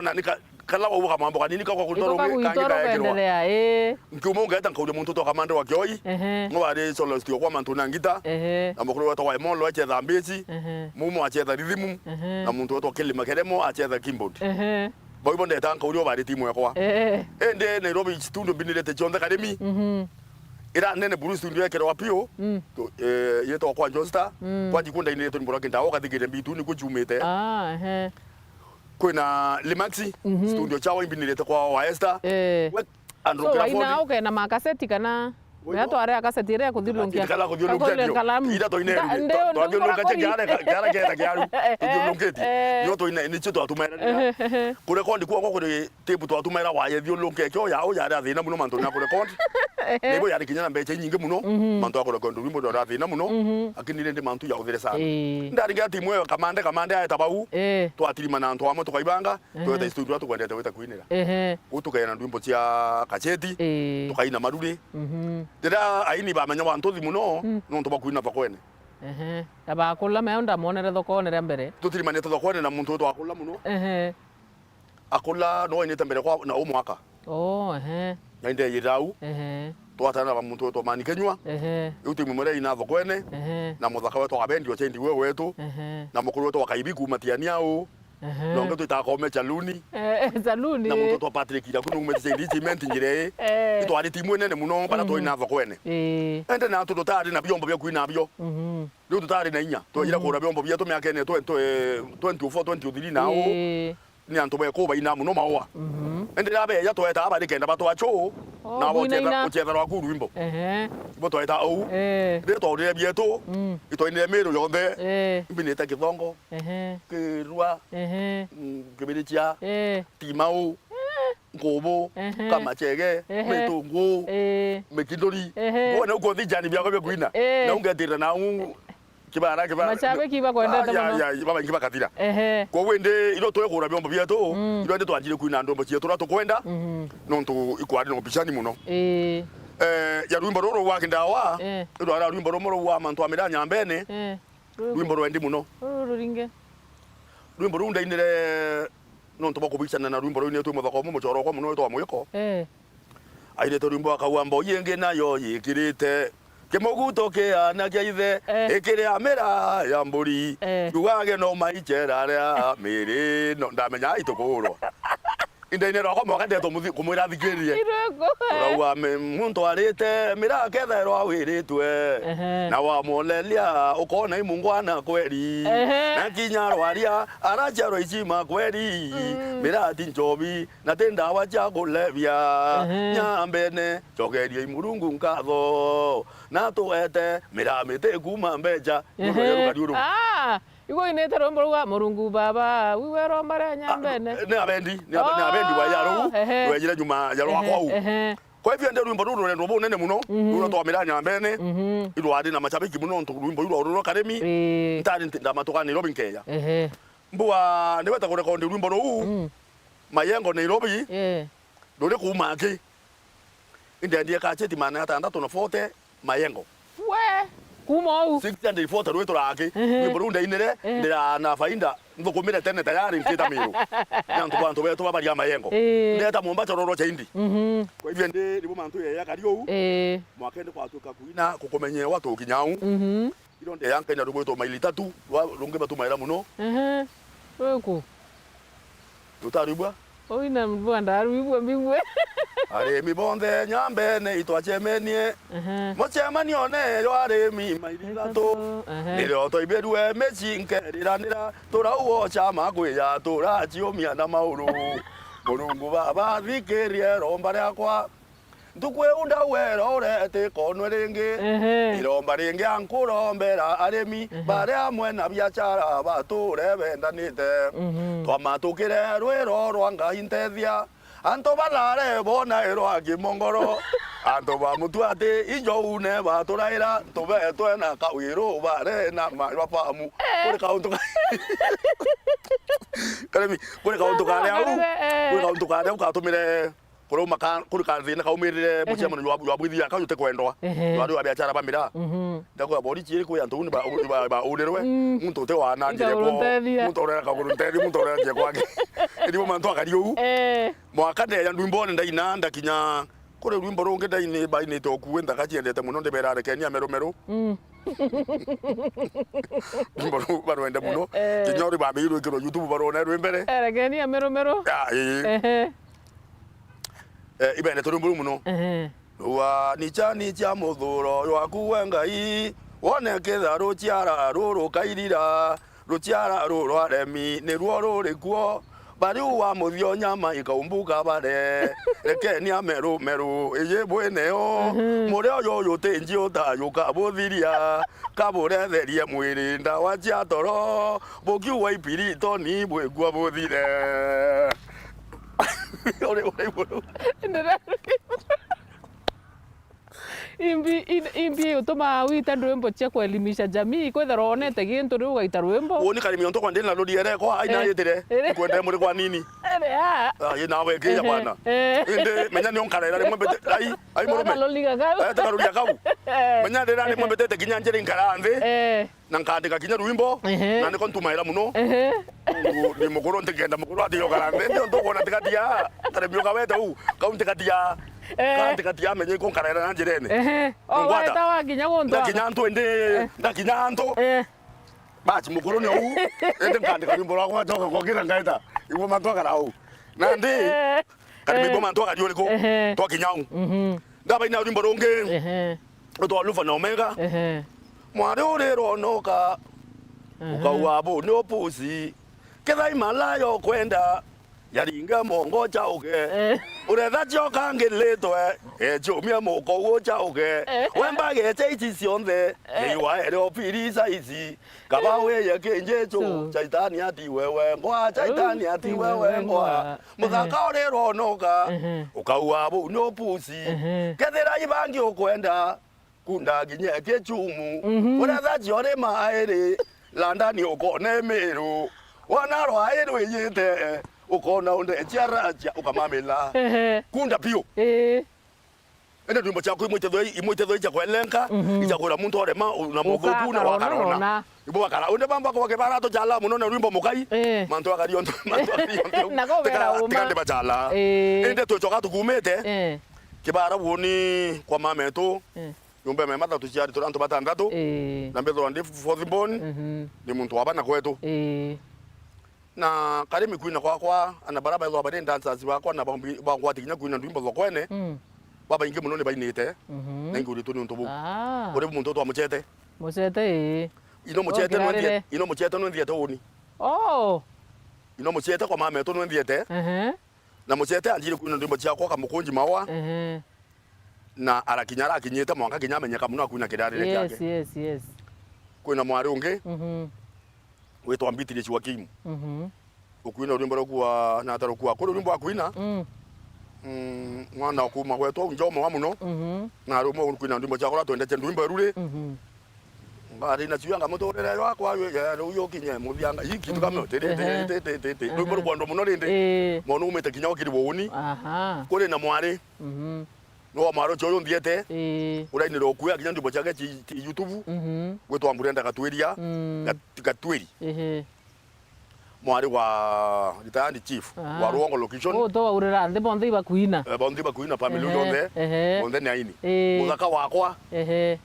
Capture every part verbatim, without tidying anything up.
Na ni ka-, kala wauga kamambo kanini kakwa kuritwa rungi, kangi kaekirwa. Nkiuma ungeeta nkauria muntu utwa kamande wa Kioi, ehe, no wari soloist okwa mantu na ngita, ehe, na mukuru wetwa wa Emolo achetha mbici, ehe, Mumo achetha rithimu, ehe, na muntu wetwa Kilima Keremo achetha keyboard. Ehe. Bau ibo ndeta nkauria ubari timu ekwa. Ehe. Indi Nairobi studio mbinirite cionthe Karimi. Mhm. Ira nene buru studio ekirwa piu, mm, tu-, eh, yetwa kwa John Star, mm, kwa jikunda inirite ni buraki ndawa ukathikire mbitu ni kuchumite. Ah, ehe. Kwina Limax, mhm, studio chao imbinirite kwa wa Esther. Eh. We, Andrew Crawford. So, waina uke na makaseti kana? Ria tware akaseti iria ya kuthiurunkia. Kala kuthiurunkia ndio. Kalamu. Ira twaine, twa-, twagiurunka che kiara, kiara kieta kiaru. Tuthiurunkitie. Eh. Nio twaine, nicio twatumaira. Ehe, ehe. Kurekondi kwa kwa kuri tape twatumaira wa yethiurunke kio ya, u yari a thina muno mantu na kurekondi. Ehe. Nibo yari kinya na mbecha inyingi muno, mhm, mantu a kurekondi rwimbo rwa thina muno, mhm, lakini rindi mantu ya uthire sana. Eh. Ndari ngia timu iyo kamande, kamande aeta bau. Eh. Twatirima na antu amwe tukaibanga. Ehe. Tweta studio tukwendete gwita kwinira. Ehe. Uu tukaina ndwimbo cia kacheti, ii, tukaina maruri. Mhm. Riria aini bamenya wa ntuthi muno, mm, nontu bwa kwina thokoene. Ehe. Na bakula meo ndamonere thokoene ria mbere. Tutirimanite thokoene na muntu twakula muno. Ehe. Akula no ainite mbere kwa na u mwaka. Oh, ehe. Na inde yirau. Ehe. Twatana na muntu wetwa Mani Kenywa. Ehe. Riu timu imwe ina thokoene. Ehe. Na muthaka wetwa Kabendi wa Chendi we wetu. Ehe. Na mukuru wetwa Kaibi kuma Tiania u. Ehe. Na ungi twitaga Kome Chaluni. Eh, eh, Chaluni, na muntu eh. Wetwa Patrick Iraku ni umite Chendi Cement njira ii. Eh. Itwari timu inene muno bara, mhm, twina thokoene. Eh. Ende na antu tutari na biombo bia kwina bio. Mhm. Riu tutari na inya. Twejire, mhm, kura biombo bietu miakene twe-, twe-, twenty oh four, twenty oh three na u. Eh. Ni antu beku baina muno maua. Mhm. Indi riria beja twetaa bari kenda batwa chuu, oh, na bo buinaina. Uchetha-, uchetha rwaku rwimbo. Ehe. Ibo tweta uu. Eh. Riria twaurire bietu, mm, itwainire Miru yonthe. Eh. Imbinite Kithongo, ehe, Kirua, ehe, mm, Kibirichia, eh, Timau, eh, Nkubu, ehe, Kamachege, ehe, Mitungu, eh, Mikinduri. Ehe. Wona uko thijani biakwa bia kwina. Eh. Na ungetirira na u Kibara, kibara. Mashabiki bakwendete muno. Ai, ai, ai, babaingi bakathira. Ehe. Kwoguo indi iro twekura biombo bietu, mm, iro indi twanjire kwina ndwimbo cietu uria tukwenda, mhm, nontu ikwari na upinzani muno. Ii. Eh, ya rwimbo ruru rwa Kindawa, eh, irwara rwimbo rumwe rwa mantu a miraa Nyambene, eh, rwimbo rwendi muno. Ruru ruringe. Rwimbo ruu ndainire nontu bwa kubicana na rwimbo ruu ni twi muthaka umwe muchoro okwa muno wetwa Mwiko. Eh. Airite rwimbo akauga, "Mboi ingi nayo yikirite kimuguto kiana kia ithe, eh, ikiria miraa ya mburi. Eh. Kiugage no maichera ria miri no." Ndamenya ai tukurwa. Indaine rwakwa mwanka ndeto muthi-, kumwira athikiririe. Iroko, eh. Urauga, "Me-, muntu arite miraa kethairwa wiritwe. Ehe. Na wamwoneria ukona i mungwana kweri. Ehe. Na kinya rwaria araciarwa icima kweri. Mm. Miraa ti nchobi." Na ti ndawa cia kulevya. Ehe. Nyambene, cogeriai Murungu nkatho. Na tuete miraa miti kuuma mbecha. Nundu ya rugari uru. Ah, igwe inite rwimbo ruga, "Murungu Baba, wiwe romba ria Nyambene." Ah, ni abendi, ni abe-, ni abendi wa ya ruu, oh, ehe, rwejire nyuma ya rwakwa uu. Ehe, ehe. Kwa hivyo ndi rwimbo ruru rurendwa bunene muno, mhm, ruru twa miraa Nyambene, mhm, irwari na mashabiki muno ntu rwimbo ruru ruru Karimi. Ii. Ntari nti-, ndamatuka Nairobi nkeya. Ehe. Mbua, ndiweta kurekondi rwimbo ruu, mm, Mayengo Nairobi. Ii. Ruri kuuma aki? Indendie kacheti magana atandatu na forty Mayengo. We, kuuma uu? Six hundred forty rwituraga aki. Ehe. Rwimbo ruu ndainire, eh, ndira na faida, nthukumire tene tayari nkita Miru. Ni antu ba antu betu babaria Mayengo. Eh. Ndeta Mombasa roro chaindi. Mhm. Kwa hivyo ndi, ribu mantu yeya kari uu. Eh. Mwaka ndi kwatuka kuina, kukumenyewa tukinya uu. Mhm. Iro ndeya nkaina rwimbo rwitwa Maili Tatu, rwa-, rungi batumaira muno. Ehe. Rwiku? Tutarwibua? Uina mbua ndarwibua mbibue. Arimi bonthe Nyambene itwacemenie. Ehe. Mucemanione yo arimi Maili Tatu. Ehe. Nirio twaibirue mici nkeriranira, turauo chama kwija turaciumia na mauru. Murungu Baba, thikirie romba riakwa. Ntuku iu ndauga irore itikonwe ringi. Ehe. Iromba ringi ankurombera arimi, ehe, baria amwe na biachara bature bendanite. Mhm. Twamatukire rwiro rwa Ngai ntethia. Antu balare bona irwa kimongoro. Antu ba mutu ati injo une baturaira, ntubetwe na kawiru bare na mafamu. Eh. Kuri kauntu ka-, Karemi, kuri kauntu karia u, eh, kuri kauntu karia u katumire Kurauma ka-, kuri kathina kaumirire muciamano jwa, jwa bwithia kau jutikwendwa. Ehe. Jwari wa biachara ba miraa. Mhm. Ndakwira borichi iri kwi antu uni ba, ba, ba, urirwe. Mm. Muntu uti wana njire kwao. Muntu urera kaguru ntethi, muntu urera njie kwake. Iri bo mantu akari uu. Eh. Mwaka ndeja ndwimbone ndaina, ndakinya kuri rwimbo rungi ndaini, bainite ukui nthaka ciendete muno, ndibera rekeni amerumeru. Mm. Rwimbo ruu barwende muno. Eh, eh. Kinya uri babi rwikirwe YouTube barwone rwi mbere. Erekeni amerumeru. Ya, ii. Ehe. Eh, ibene turi mburu muno. Ehe. Rua nicha nicha muthuro jwaku we Ngai, wone kitha ruciara ruru kairira, ruciara ruru rwa remi niruo ruri kuo, bariu wa muthio nyama ikaumbuka bare, rekeni ameru meru iji bwineo, mhm, murio juju tinji utajuka buthiria, kaburetherie mwiri ndawa cia toro, bukiu wa ipiritoni bwikua buthire. Uri, uri iguru. Ndira-, imbi, in-, imbi utumaa wita ndwimbo cia kuelimisha jamii, kwithirwa wonete gintu riu ugaita rwimbo. Woni karimi onto kwa ndina lori ere kwa aina, eh, yitire. Ere. Kwenda muri kwa nini? Ere, ah. Ah, yina we kia, ehe, bwana. Eh. Indi menya ni onkarera rimwe mbete. Ai, ai murume. Ona lori gakau. Eh, tena lori gakau. Eh. Menya ndira rimwe mbetete kinya njiri nkara nthi. Eh. Na nkandika kinya rwimbo, ehe, na niko ntumaira muno. Ehe. Ngu-, ndi mukuru, ntikenda mukuru ati yokara nthi, ndio ntukwona tigati ya, tare mioka wete u, kau ntikati ya, eh, ka ntikati ya menye iko nkaraira na njirene. Ehe. O, ngwata, weta wakinya guntu ndakinya antu indi, eh, ndakinya antu. Eh. Basi mukuru ni u, indi nkandika rwimbo rwakwa, njoka ngokira ngaita, ibo mantu akara u. Nandi, eh, kati, eh, maibo mantu akari uriku, ehe, twakinya u. Mhm. Ndabaina rwimbo rungi, ehe, rutwa Alpha na Omega. Ehe. Mwari urirwa noka, ehe, ukauga bu ni upusi. Kethai malaya ukwenda, yaringe mongo chauke. Eh. Uretha chioka ngilitwe, echumia muko uo chauke. Eh. Wemba gecha ici cionthe, eh, iwa ere opiri saizi. Kaba weye kinjechu, chaitani ati wewe ngwa, chaitani ati wewe ngwa. Muthaka urirwa noka, ehe, ukauga bu ni upusi. Ehe. Kethira ibangi ukwenda, kunda nginya kichumu. Mhm. Uretha chiore mairi, landani ukone miru. Wana rwai rwiyite, ukona unde chiaracha, ukamamila. Ehe. Kunda piu. Eh. Ende rwimbo chaku imwite thoi, imwite thoi cha kwelenka, mhm, icha kwira muntu orema, u-, na muthuku na wakarona. Ibo wakara. Unde bamba kwa kibara to chala muno na rwimbo mukai. Eh. Mantu akari onto, mantu akari onto. Na ko wera uma. Tigande bachala. Eh. Ende tuchoka tukumite. Eh. Kibara woni kwa mama etu. Eh. Nyumba ya mema thatu ciari turi antu batandatu. Ii. Na mbethirwa ndi fourth born, mhm, ni muntu wa bana kwetu. Ii. Na kari mikwina kwakwa, ana bara bethirwa bari dancers bakwa na bambi-, bangwati kinya kwina ndwimbo thokone, mm, babaingi muno ni bainite, mhm, na ingi uritu ni untu buu. Ah. Uri muntu utwa muchete. Muchete, ii. Ino muchete no nthie-, ino muchete no nthiete uni. Oh. Ino muchete kwa mama etu no nthiete. Ehe. Na muchete anjire kwina ndwimbo ciakwa kamukunji mawa. Ehe. Na arakinya, arakinyite mwanka kinya amenyeka muno akwina kirarire, yes, kiake. Yes, yes. Kwina mwari ungi, mhm, witwa Beatrice Wakimu. Mhm. Ukwina rwimbo rwa kuwa, na atarukua. Kuri rwimbo akwina. Mm. Mm, mwana okuma gwetu, njomo wa muno. Mhm. Na rumwe ukwina ndwimbo ciakwa twendete ndwimbo ruri. Mhm. Ngari na ciuya ngamuturire yakwa, ye, ye, riu yukinye muthianga. Ii, kintu kama, mhm, tiri, tiri, ehe, tiri, tiri, tiri. Rwimbo, ehe, rukwendwa muno rindi. Ii. Mwana umite kinya ukiri woni. Aha. Kuri na mwari. Mhm. No mwari ucio uyu nthiete. Ii. Urainire ukui, akinya ndwimbo ciake ci, ci YouTube. Mhm. Gwitwa Mburenda Gatwiria. Mm. Gat-, Gatwiri. Ehe. Mwari wa retired chief, ah, wa Ruongo location. Uu to waurira nthi bonthe ibakwina. Eh, bonthe ibakwina, family, ehe, yonthe, ehe, bonthe ni aini. Ii. Muthaka wakwa. Ehe.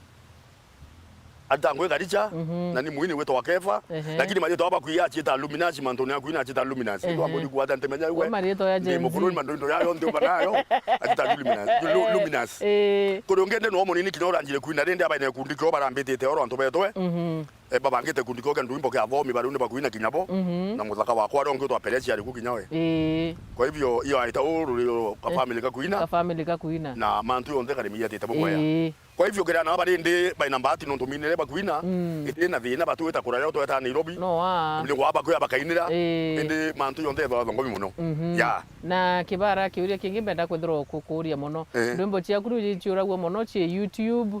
Ata ngwe Garicha, mhm, na ni mwini witwa Kefa, ehe, lakini marito aba kwi achieta Luminasi, mantu ni akwina achieta Luminasi. Ehe. Ndo amboni kuata ntemenya we. Marito ya Gen Z. Ni mukuru ni mandu ndo yayo nthi uba nayo, achieta Luminasi. Lu-, Luminasi. Ii. Kuri ungi ndi no munini kinya uranjire kwina rindi abaine kundi kio barambitite oro antu betwe. Mhm. Eh, babangite kundi kio kia ndwimbo kia athomi, bariu ni bakwina kinya bo. Mhm. Na muthaka wakwa aria ungi utwa Peresia ari ku kinya we. Ii. Kwa hivyo, iyo aita uru ri ka family kakwina. Ka family kakwina. Na mantu yonthe karimi yatite bumwea. Ii. Kwa hivyo, kira nao bari ndi baina mbati nontu minire bakwina, mm, indi na thina batwita kuraria tweta Nairobi. No, ah. Ni kwa bakwia bakainira. Ii. Indi mantu yonthe ethwa thongomi muno. Mhm. Ya. Na Kibara, kiuria kingi mbenda kwithirwa kukuria muno. Eh. Ndwimbo ciaku riu ciuragua muno ci YouTube,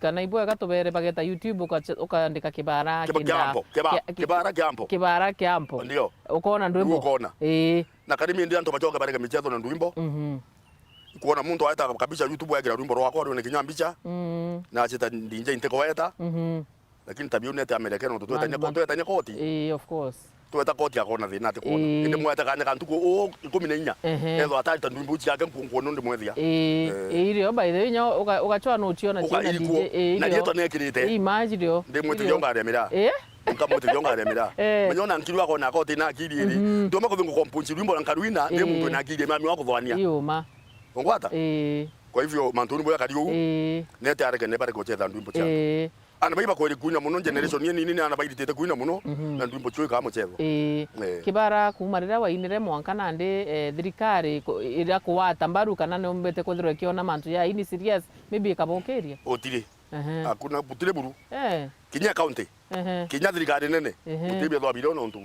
kana ibwega tubere bageta YouTube ukache-, ukaandika Kibara Kiba-, Kinda. Kiampo, Kiba-, Ki-, ki-, Kibara Kiampo. Kibara Kiampo. Ndio. Ukona ndwimbo? Ndio ukona. Ii. Na karimi ndi antu bachoke bareke michezo na ndwimbo. Mhm. Kuona muntu aeta kabisa YouTube ekira rwimbo rwakwa rwine kinya mbicha. Mm. Na achita ndinje intiko weta. Mhm. Lakini tabiu nete amereke nontu twetania ko-, twetania koti. Ii, of course. Tweta koti akona thina ati kuona. Ii. Indi mwete kanya ka ntuku uu ikumi na inya. Ehe. Ethwa atarita ndwimbo iu ciake nku-, nkuona undi mwethia. Ii, eh, ii, irio, by the way, nya uga-, ugachwa nuchiona ciana D J. Ii, na irio. Rietwa nekirite. Ii, imagine irio. Ndimwitithia ungaremera. Ii? Nkamwitithia ungaremera. Eh. Menya ona nkiru akona akoti na akiri iri. Mhm. Ndoma kuthingu compunchi rwimbo na nkarwina, ndi muntu na akiri mami wa kuthwania. Ii, uma. Ungwata? Ii. Kwa hivyo, mantu ni boya kari uu. Ii. Nete areke ne bareke guchetha ndwimbo ciake. Ii. Ana bai bakweri kuina muno, generation ye nini, ni ana bairitite kuina muno, mhm, na ndwimbo cio ikamuchetho. Ii. Eh. Kibara kuma riria wainire mwanka nandi, eh, thirikari ku-, iria kuwata mbaru kana ni umbite kwithirwa ikiona mantu ya ini serious, maybe ikabokiria? Utiri. Ehe. Hakuna, butire buru. Eh. Kinya county. Ehe. Kinya thirikari nene. Ehe. Gutibia thwa biro nontu.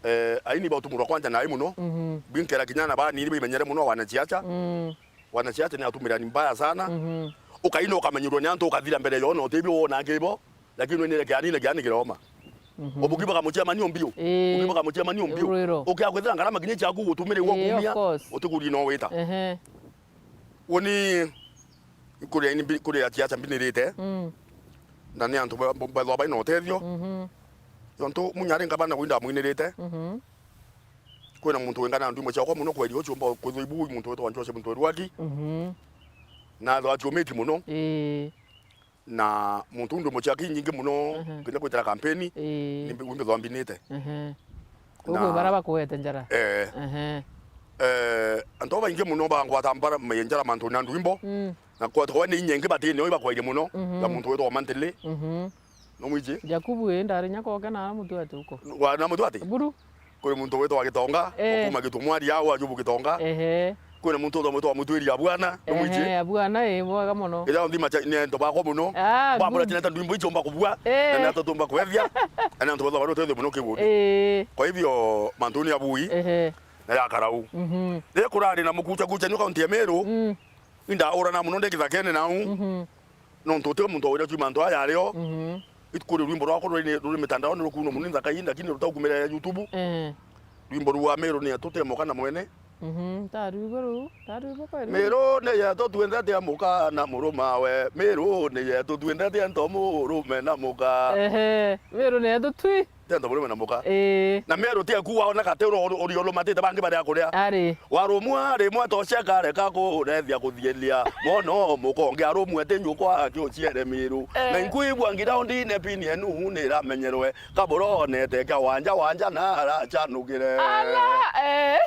Eh, aini bautumurwa kwanja nai muno. Mhm. Binkera kinya na bani ni bimenyere muno wanasiasa. Mm. Wanasiasa ni atumira ni mbaya sana. Mhm. Ukaina ukamenyerwa ni antu ukathira mbere yo no tibi wona kibo. Lakini wenire kiani na kiani kiroma. Mhm. Ubuki baka muchema ni ombio. Eh. Ubuki baka muchema ni ombio. Rwiro. Ukia kwithira ngarama kinya cia kugutumire gwa kumia. Eh, of course. Utikuri no wita. Ehe. Woni kuri aini mbi-, kuri asiasa mbinirite. Mm. Na ni antu ba-, ba-, bathwa baina utethio. Mhm. Yontu munyari ngabana kwinda mwinirite. Mhm. Kwina muntu wingana ndwimbo ciakwa muno kweri ucio mba kwithwa ibu muntu witwa Joseph Ntwerwaki. Mhm. Na athwa aciumiti muno. Ii. Na muntu ndwimbo ciake inyingi muno, mhm, kinya kwitira kampeni, ii, ni mbi-, wimbi thwa mbinite. Mhm. Koguo na bara bakuete njara. Eh. Ehe. Eh, antu baingi muno bangwata mbara, me njara mantu na ndwimbo. Mm. Na kwata kwa ni inyengi batini oi bakwaire muno, mhm, ya muntu witwa Mantele. Mhm. No mwiji? Jakubu, ii, ndari nya koke na mutu ati uko. Wa, na mutu ati? Buru. Kuri muntu witwa Gitonga, eh, kuma Gitumwari au ajubu Gitonga. Ehe. Kwina muntu witwa, witwa Mutwiri ya bwana, no mwiji? Ehe, ya bwana, ii, mwega muno. Ira nthima cha, ni antu bakwa muno. Ah, bambura good. China ta ndwimbo ichomba kubua, eh, na ni antu tumba kwethia, na ni antu bethwa bari utethio muno kiguni. Eh. Kwa hivyo, mantu ni abui, ehe, na ya karau. Mhm. Riria kurari na mukucha kucha nyu kaunti ya Meru, mm, indaurana muno ndi kithakene nau. Mhm. Nontu uti muntu wira cuma antu aya ario. Mhm. Itukuri rwimbo rwakwa ruri, ruri mitandaoni rukuno muno nthaka ii, lakini rutaukumira YouTube. Eh. Rwimbo rwa Meru ni etu temoka na mwene. Mhm, ta rwimbo ruu, ta rwimbo kweri. Meru ni yetu twendete amuka na murumawe. Meru ni yetu twendete anto murume na muka. Ehe, Meru ni yetu twi. Tento murume na muka. Ii. Na Meru ti aku waona kate uri, uri, uri ulumatite bangi baria kuria. Ari. Warumwa rimwe tocia kareka kurethia kuthieria. Mono mukonge arumwe ti nyukwa akiuciere Miru. Eh. Na inkuigua ngiraundine pini enu ni iramenyerwe. Kaburonete kia wanja wanja na arachanukire. Ala, eh.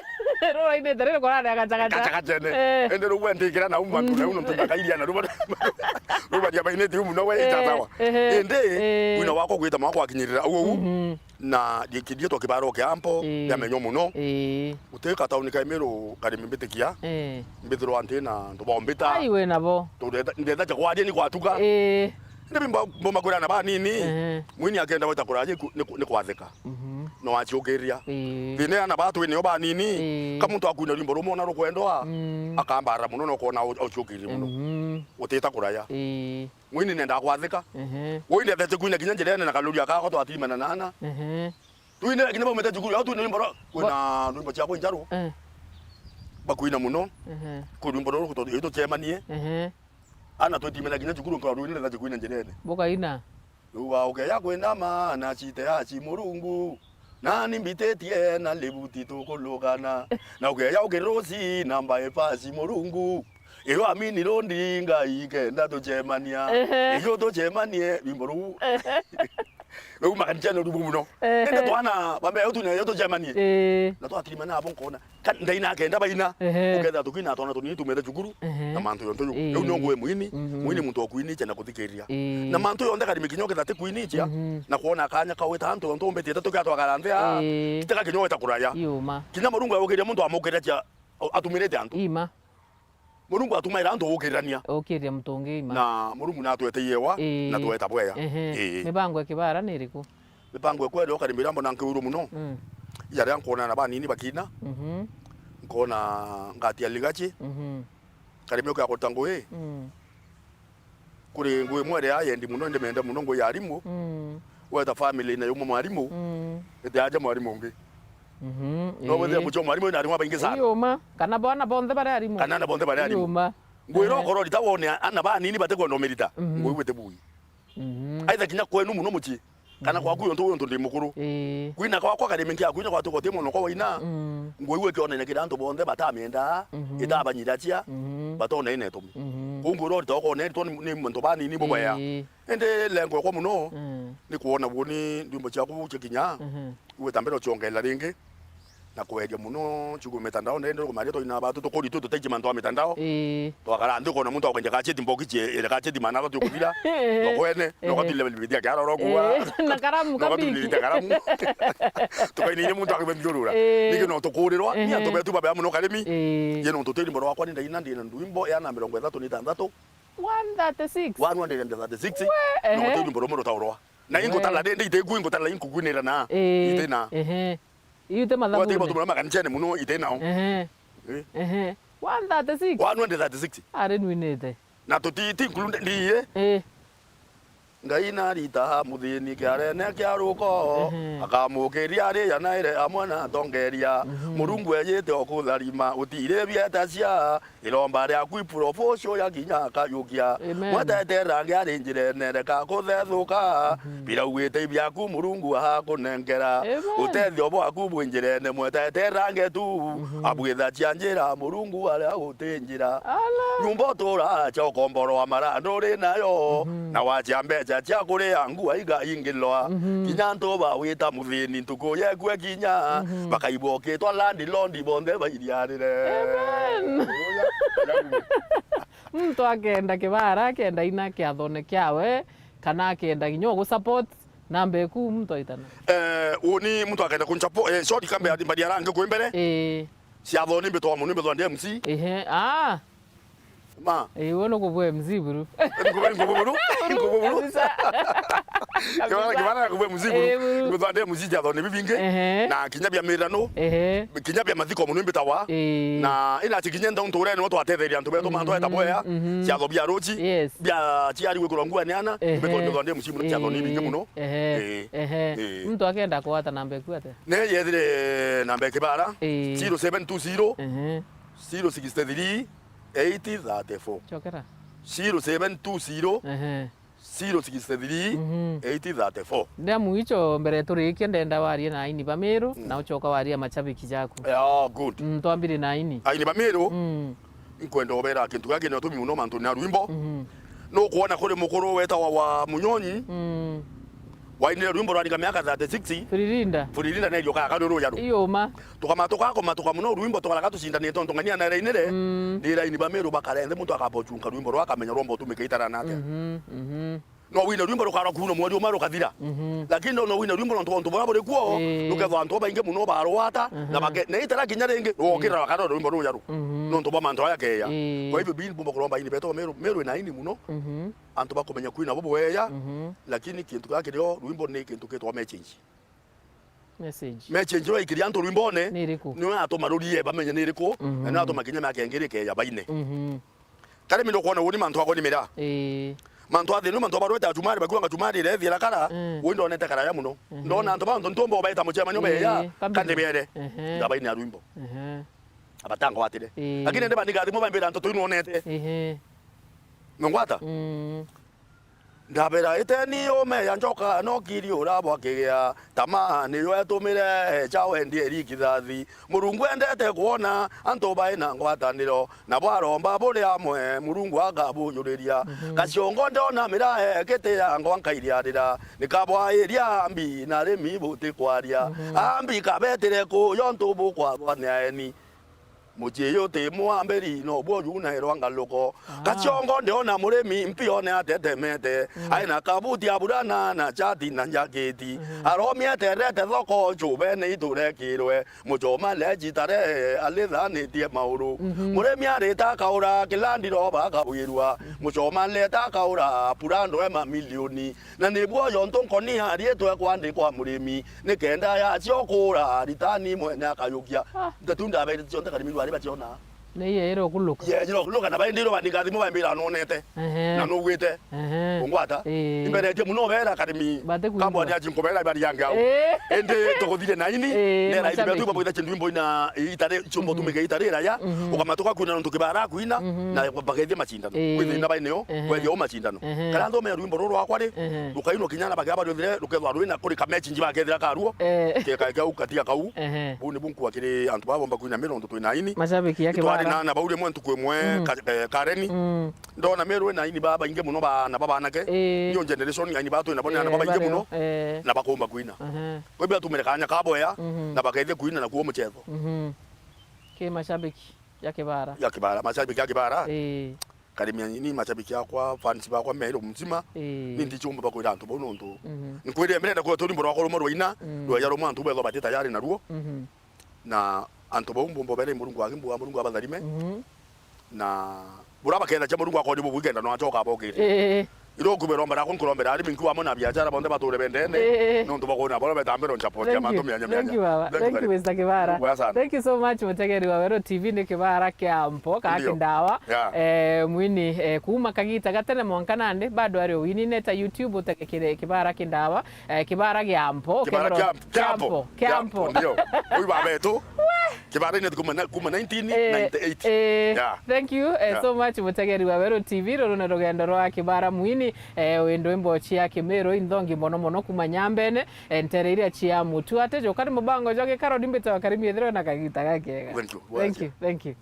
Rurainite riri kurare gachagacha. Gachagachene. Eh. Ende rugwe ndikira na umwa, mm, na uno ntumba kairia na ruba. Ruba dia baineti umu no we, eh, itasawa. Ehe. Indi, eh, wina wako gwita mwako akinyirira. Uo u. Mhm. Na ndikirie twa kibaro kia ampo, ii, yamenywo muno. Ii. Uti ka tauni ka Imiru kari mimbitikia. Ii. Mbithirwa nti na antu bombita. Ai, we nabo. Tureta, ndeta cha kwaria ni kwatuka. Ii. Ndi bimba, mboma kwira na banini. Ehe. Mwini akenda weta kuraje ku-, ni ku-, ni kwathika. Mhm. No achiukiria. Ii. Thina ana batu ni o banini. Ii. Ka muntu akuina rwimbo rumwe na rukwendwa, mm, akambara muno no kona o-, ochiukiria muno. Mhm. Utita kuraya. Ii. Mwini nenda kwathika. Ehe. Woi ndethete kuina kinya njirene na kaluria kako twatimana nana. Ehe. Twinira kinya baumite cukuru, au twine rwimbo rwa, kwina rwimbo ciakwa injaru. Eh. Bakuina muno. Ehe. Kwi rwimbo ruru tucemanie. Ehe. Ana twitimana kinya cukuru, nkora rwini ndethete kuina njirene. Bukaina. Ruga ukeya kwinama na cite ya ci Murungu. Nani mbititie na libuti tukulugana. Na ukeya ukiruci na mbae pasi Murungu. Iyo amini rundi Ngai kenda tucemania. Ehe. Iyo tucemanie, rwimbo ruu. Ehe. Riu makanichene urubu muno. Ehe. Ende twana bambe utu na yo tucemanie. Eh. Na twatirimana abo nkona. Ka-, ndai na kenda baina. Ehe. Ukethira tukina twana tunini tumete cukuru. Ehe. Na mantu yonto yu. Eh. Riu ni ungwe mwini. Mhm. Mwini muntu wa kwinicha na kuthikiria. Eh. Na mantu yonthe karimi kinya ukethira ti kwinicha. Mhm. Na kwona kanya kawita antu yonto umbetite tukia twakara nthi a. Eh. Titeka kinya wita kuraya. Yuma. Kinya Murungu agukiria muntu amukiria cia, atumirite antu. Ima. Murungu atumaira antu gukirirania. Ukiria mutungi ima. Na Murungu natwete iewa, ii, na tweta bweya. Ehe. Ii. Mibango ya kibara ni iriku? Mibango ya kweri ukari mirambo na nkiuru muno. Mm. Jaria nkona na banini bakina. Mhm. Nkona ngati ya ligachi. Mhm. Kari mioka ya kuruta ngui. Mm. Kuri ngui imwe iria yendi muno, indi mende muno ngui ya arimu. Mm. Weta family na yumwe mwarimu, mm, iti aja mwarimu ungi. Mhm, no wethire, ii, mucio mwarimu na arimu abaingi sana. Ii, uma. Kana bana bonthe bari arimu. Kana ana bonthe bari arimu. Ii, uma. Ngui, ehe, ira ukoro rita wone ana banini batikwenda umirita. Mhm. Ngui wite bui. Mhm. Aitha kinya kwenu muno mucii. Kana, mhm, kwaku yontu wi untu ndi mukuru. Ii. Kwina kwakwa karimi nkia kwina kwatu goti mwana kwa waina. Mm. Ngui iwe kionene kira antu bonthe batamienda, mhm, itabanyiracia, mhm, batona ina itumi. Mhm. Kuu ngui ira urita ukone ritwa ni, ni mantu banini bubaya. Ii. Indi lengo yakwa muno, mm, ni kwona woni ndwimbo ciaku cikinya, mhm, iwe ta mbere uciongerera ringi. Na kwendia muno ciugo mitandao, ndende kumaria twaina batu tukuri tu tutaiji mantu a mitandao. Ii. Twakara nthi ukona muntu akwendia kacheti mboki cie, ile kacheti maana athatu kuthira. Ehe. Thokone, ehe, no katile bibitia kiara ro kuwa. Ehe. Na karamu no kabiki. Katile bibitia karamu. Tukaina muntu akibendurura. Ii. Niki no tukurirwa, ni, ehe, antu betu babea muno karimi. Ii. Ye no tutiri mboro wakwa ni ndaina ndina ndwimbo ya na mirongo ithatu na ithanthatu. One thirty-six? One hundred and thirty-six. We, no, ehe, tutiri mboro muno taurwa. Na, we, ingutala ndi, ndi iteku ingutala inkukwinira na. Ii. Itina. Ehe. Iu ti mathabu. Wati batumira makanichene muno ite nao. Ehe. Eh. Ehe. One thirty-six? One hundred thirty-six. Ari nwinite. Na tuti, ti included ndiye. Eh. Ngai narita muthini kiarene kia ruko, ehe, akamukiria aria naire amwe na atongeria. Mhm. Murungu ejite okutharima, utiri bietacia. Iromba riaku iprovocio ya kinya akayukia. Amen. Mweteterange ari njirene, reka kuthethuka. Mhm. Birauite ibiaku Murungu akunengera. Amen. Utethio bwaku bwi njirene, mweteterange tu. Mhm. Abwithacia njira Murungu aria guti njira. Ala. Nyumba utura acha ukomborwa mara nduri nayo. Mhm. Na wacha mbecha cia kuria ngua iga ingilwa. Mhm. Kinya antu bawita muthini ntuku yekue kinya. Mhm. Bakaibokitwa landlord bonthe bairiarire. Amen. Oya, oya. Muntu akenda kibara, akenda ina kiathone kiawe, kana akenda kinya ugu support, namba iku muntu aitana. Eh, uni muntu akenda kunchapo, eh, sorry, kambe ati mbari arange kwi mbere. Eh. Ciathoni mbitwa muno, mbitwa ndi M C. Ehe, ah. Ma. Eh, we nukubua M C buru. Nkubu, nkubu buru. Nkubu buru. Kabisa. Kibara, kibara ya kubua M C buru. Eh, buru. Mbitwa ndi M C ciathoni bibingi. Ehe. Na kinya bia mirano. Ehe. Kinya bia mathiko muno mbitawa. Eh. Na ina ati kinya nda unturene no twatetheria antu betu, mhm, mantu eta boya. Mhm. Ciatho bia ruchi. Yes. Bia ciari gwikirwa ngua ni ana. Ehe. Mbitwa, mbitwa ndi M C muno ciathoni bibingi muno. Ehe. Eh. Ehe. Eh. Muntu akenda kwata namba iku atia? Ne yethire namba ya kibara. Eh. Zero seven two zero. Ehe. Zero six three, eight thirty-four. Chokera. Zero seven two zero, ehe, zero six three, mhm, eight thirty-four. Ndea muicho mbere turikia ndenda warie na aini ba Miru, mm, na uchoka waria machabiki jaku. Yeah, good. Mm, twambire na aini. Aini ba Miru, mm, nkwenda ubera kintu gaki ni utumi muno mantu na rwimbo. Mhm. Nukwona kuri mukuru wetawa wa Munyonyi. Mm. Wainire rwimbo rwa ringa miaka thirty-six. Furirinda. Furirinda ne rioka kanu rujaru. Iyo ma. Tukama tukakoma tukamuna rwimbo tukaraka tucindane tontu ng'ania na rainire. Mm. Ni raini ba Miru bakare nthi muntu akabochunka rwimbo rwa akamenya rwomba utumika itara na atia. Mhm, mhm. No wine rwimbo rukara kuno mweri umwe rukathira. Mhm. Lakini no wine rwimbo nontu ontu bora buri kuo, eh, rukethwa antu baingi muno barwata, mhm, na bake, na itara kinya ringi rwokira, mm, bakara rwimbo rujaru. Mhm. Nontu bwa mantu aya keya. Eh. Kwa hivyo bini bumba kuromba ini beto Miru, Miru ina ini muno. Mhm. Antu bakumenya kwina bo bweya, mhm, lakini kintu kia kirio rwimbo ni kintu kitwa message. Message. Message yo ikiria antu rwimbone ni iriku? Niyo atuma rurie bamenye ni iriku, mhm, na niyo atuma kinya miaka ingi irike ya baine. Mhm. Kare mi ndukwona woni mantu akwa ni mira. Ii. Mantu athinu, mantu abarwete achumari, bakiwa ngachumari irethiera kara, mm, woni ndonete karaya muno. Mhm. Ndona antu bantu ntumba obaita muchemanio, ii, beya, kambi kandi bere. Ehe. Ngabaine ya rwimbo. Ehe. Abatangwatire. Ii. Lakini ndi bandigathimo bambira antu tuinwonete. Ehe. Nongwata? Mm. Ndabera iteni ume ya njoka, no kiri urabwa kigea. Tamaa niyo etumire cha wendie ri kithathi. Murungu endete kwona antu bai na ngwataniro, na bwaromba buri amwe, Murungu akabujuriria. Mhm. Gaciongo ndona mirae giti ya ngwa nkairiarira, nikabwairia ambi na rimi buti kwaria. Mhm. Ambi kabetire ku yontu bukwarwa ni aeni. Mucii uyu ti mwambiri, no bwo junairwa ngaluko. Ah. Gaciongo ndiona murimi mpione atetemete. Mm. Aina kabuti aburana na chati na njaketi. Mhm. Aromie eterete thoko, chubene iturekirwe. Muchoma lejitare alithanitie mauru. Mhm. Murimi arita akaura, kilandiroba akawirwa. Mhm. Muchoma leta akaura, purando e mamilioni. Na nibwo yontu nkonia riitwa kwandikwa murimi, nikenda yacio kuura ritani mwene akayukia. Ah. Ntetu ndabairite cionthe karimi rwari baciona. Ni iye iro kuluka. Ye, iro kuluka na baindi iro bandika thimu bambira nonete. Ehe. Na nugwite. Ehe. Ungwata. Ii. Imberetie muno bera karimi. Bate kuigua. Kambwani aji nkubera bari yange au. Ii. Indi tuguthire na ini. Ii, nera mashabiki. Ibe tu babwita chindu imbo ina itare chumbo. Mhm. Tumike itare raya. Mhm. Ukamatuka kwina nontu kibara kwina. Mhm. Na bagethie macindano. Ii. Kwithina baineo. Ehe. Kwethia o macindano. Ehe. Kana nthome rwimbo ruru rwakwa ri, ehe, rukainwa kinya na bagia bariothire, rukethwa rwina kuri kamechi nji bakethira karuo. Eh. Keka kau katia kau. Ehe. Buu nibu nkua kiri antu baba bomba kwina miru nontu twina aini. Mashabiki ya. Itwari kibara. Na, na bau rimwe ntuku imwe. Mm. Ka-, eh, Kareni. Mm. Ndona miru ina aini baba baingi muno ba, na babanake. Eh. New generation aini ba twina bo ni. Eh, na babaingi muno. Eh. Na bakumba kwina. Ehe. Kwa hivyo atumire kanya kaboya. Mhm. Na bakethie kwina na kuo muchetho. Mhm. Ki mashabiki ya kibara. Ya kibara, mashabiki ya kibara. Eh. Karimi ni mashabiki akwa, fans bakwa meru mzima. Ii. Ni ndichumba bakwira antu bau nontu. Mhm. Nkwire mirenda kwa turi mboro akoro moro ina, mm, rwaya rumwe antu betho bati tayari naruo. Mhm. Na antu bau mbumbo bere Murungu agi mbua Murungu abatharime. Mhm. Na bura bakenda cha Murungu akoni bubwigenda no achoka abokire. Ii. Iro kubera ombera ko nkurombera arimi nkuwa mo na biashara bonthe bature bendene. Ii. Nontu bakona bora betambira nchapo. Thank you. Mantu mianya mianya. Thank you, baba. Thank you, thank you very much. Thank you so much, mutegeri wa Weru T V, ni kibara kia mpo, ka. Ndio. Kindawa. Yeah. Eh, mwini, eh, kuuma kagita gatene mwanka nandi, bado ari o wini, neta YouTube utegekire kibara kindawa, eh, kibara gia mpo, kibara kethirwa kia mpo, kia mpo, kia mpo. Ndio. Uyu babetu. Kibara ine kuma na, kuma nineteen ninety-eight. Eh, eh, yeah. Thank you, eh, yeah, so much, mutegeri wa Weru T V, ruru ni rugendo rwa kibara mwini, eh, windu imbo cia Kimiru, inthongi mono mono kuma Nyambene, eh, ntere iria cia mutu. Ate jo kari mubango jo gikaro ndimbite wa karimi ethirwe na kagita gakega. Thank you. Thank you, thank you.